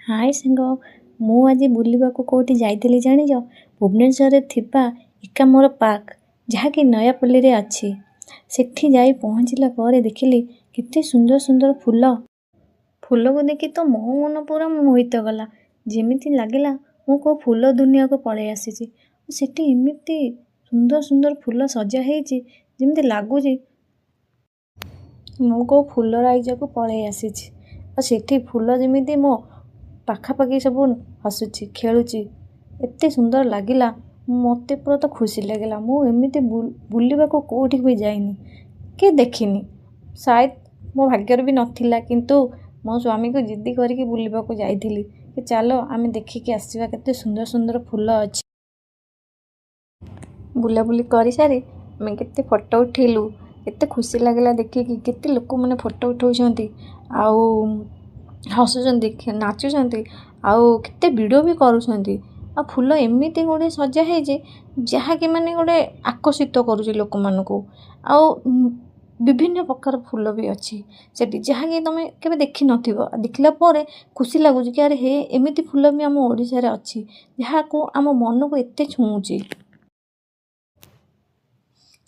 ହାଏ ସାଙ୍ଗ, ମୁଁ ଆଜି ବୁଲିବାକୁ କେଉଁଠି ଯାଇଥିଲି ଜାଣିଛ? ଭୁବନେଶ୍ୱରରେ ଥିବା ଏକାମ୍ର ପାର୍କ, ଯାହାକି ନୟାପଲ୍ଲୀରେ ଅଛି। ସେଠି ଯାଇ ପହଞ୍ଚିଲା ପରେ ଦେଖିଲି କେତେ ସୁନ୍ଦର ସୁନ୍ଦର ଫୁଲ। ଫୁଲକୁ ଦେଖି ତ ମୋ ମନ ପୁରା ମୋହିତ ଗଲା। ଯେମିତି ଲାଗିଲା ମୁଁ କେଉଁ ଫୁଲ ଦୁନିଆକୁ ପଳେଇ ଆସିଛି। ସେଠି ଏମିତି ସୁନ୍ଦର ସୁନ୍ଦର ଫୁଲ ସଜା ହେଇଛି, ଯେମିତି ଲାଗୁଛି ମୁଁ କେଉଁ ଫୁଲ ରାଇଜକୁ ପଳେଇ ଆସିଛି। ଆଉ ସେଠି ଫୁଲ ଯେମିତି ମୋ ପାଖାପାଖି ସବୁ ହସୁଛି, ଖେଳୁଛି। ଏତେ ସୁନ୍ଦର ଲାଗିଲା, ମୋତେ ପୁରା ତ ଖୁସି ଲାଗିଲା। ମୁଁ ଏମିତି ବୁଲିବାକୁ କେଉଁଠିକି ବି ଯାଇନି କି ଦେଖିନି। ସାୟଦ ମୋ ଭାଗ୍ୟରେ ବି ନଥିଲା, କିନ୍ତୁ ମୋ ସ୍ୱାମୀକୁ ଜିଦ୍ଦି କରିକି ବୁଲିବାକୁ ଯାଇଥିଲି କି ଚାଲ ଆମେ ଦେଖିକି ଆସିବା କେତେ ସୁନ୍ଦର ସୁନ୍ଦର ଫୁଲ ଅଛି। ବୁଲାବୁଲି କରିସାରି ଆମେ କେତେ ଫଟୋ ଉଠେଇଲୁ। କେତେ ଖୁସି ଲାଗିଲା ଦେଖିକି କେତେ ଲୋକମାନେ ଫଟୋ ଉଠାଉଛନ୍ତି ଆଉ ହସୁଛନ୍ତି, ନାଚୁଛନ୍ତି ଆଉ କେତେ ଭିଡ଼ିଓ ବି କରୁଛନ୍ତି। ଆଉ ଫୁଲ ଏମିତି ଗୁଡ଼ିଏ ସଜା ହେଇଛି, ଯାହାକି ମାନେ ଗୋଟେ ଆକର୍ଷିତ କରୁଛି ଲୋକମାନଙ୍କୁ। ଆଉ ବିଭିନ୍ନ ପ୍ରକାର ଫୁଲ ବି ଅଛି ସେଠି, ଯାହାକି ତୁମେ କେବେ ଦେଖିନଥିବ। ଦେଖିଲା ପରେ ଖୁସି ଲାଗୁଛି କି ଆରେ ହେ, ଏମିତି ଫୁଲ ବି ଆମ ଓଡ଼ିଶାରେ ଅଛି, ଯାହାକୁ ଆମ ମନକୁ ଏତେ ଛୁଉଁଛି।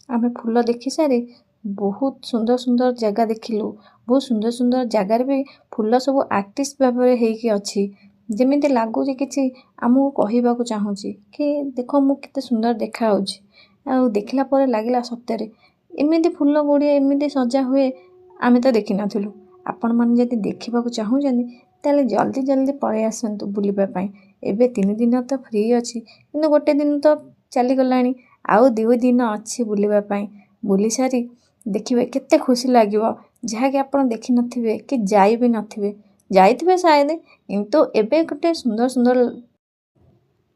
ଆମେ ଫୁଲ ଦେଖିସାରି ବହୁତ ସୁନ୍ଦର ସୁନ୍ଦର ଜାଗା ଦେଖିଲୁ। ବହୁତ ସୁନ୍ଦର ସୁନ୍ଦର ଜାଗାରେ ବି ଫୁଲ ସବୁ ଆର୍ଟିଷ୍ଟ ଭାବରେ ହେଇକି ଅଛି। ଯେମିତି ଲାଗୁଛି କିଛି ଆମକୁ କହିବାକୁ ଚାହୁଁଛି କି ଦେଖ, ମୁଁ କେତେ ସୁନ୍ଦର ଦେଖାହେଉଛି। ଆଉ ଦେଖିଲା ପରେ ଲାଗିଲା ସତରେ ଏମିତି ଫୁଲ ଗୁଡ଼ିଏ ଏମିତି ସଜା ହୁଏ, ଆମେ ତ ଦେଖିନଥିଲୁ। ଆପଣମାନେ ଯଦି ଦେଖିବାକୁ ଚାହୁଁଛନ୍ତି, ତାହେଲେ ଜଲ୍ଦି ଜଲ୍ଦି ପଳେଇ ଆସନ୍ତୁ ବୁଲିବା ପାଇଁ। ଏବେ 3 ଦିନ ତ ଫ୍ରି ଅଛି, କିନ୍ତୁ ଗୋଟେ ଦିନ ତ ଚାଲିଗଲାଣି, ଆଉ 2 ଦିନ ଅଛି ବୁଲିବା ପାଇଁ। ବୁଲି ସାରି ଦେଖିବେ କେତେ ଖୁସି ଲାଗିବ, ଯାହାକି ଆପଣ ଦେଖିନଥିବେ କି ଯାଇ ବି ନଥିବେ। ଯାଇଥିବେ ସାୟଦ, କିନ୍ତୁ ଏବେ ଗୋଟେ ସୁନ୍ଦର ସୁନ୍ଦର।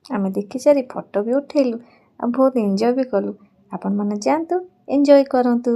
ଆମେ ଦେଖିସାରି ଫଟୋ ବି ଉଠେଇଲୁ ଆଉ ବହୁତ ଏନ୍ଜୟ ବି କଲୁ। ଆପଣମାନେ ଯାଆନ୍ତୁ, ଏନ୍ଜୟ କରନ୍ତୁ।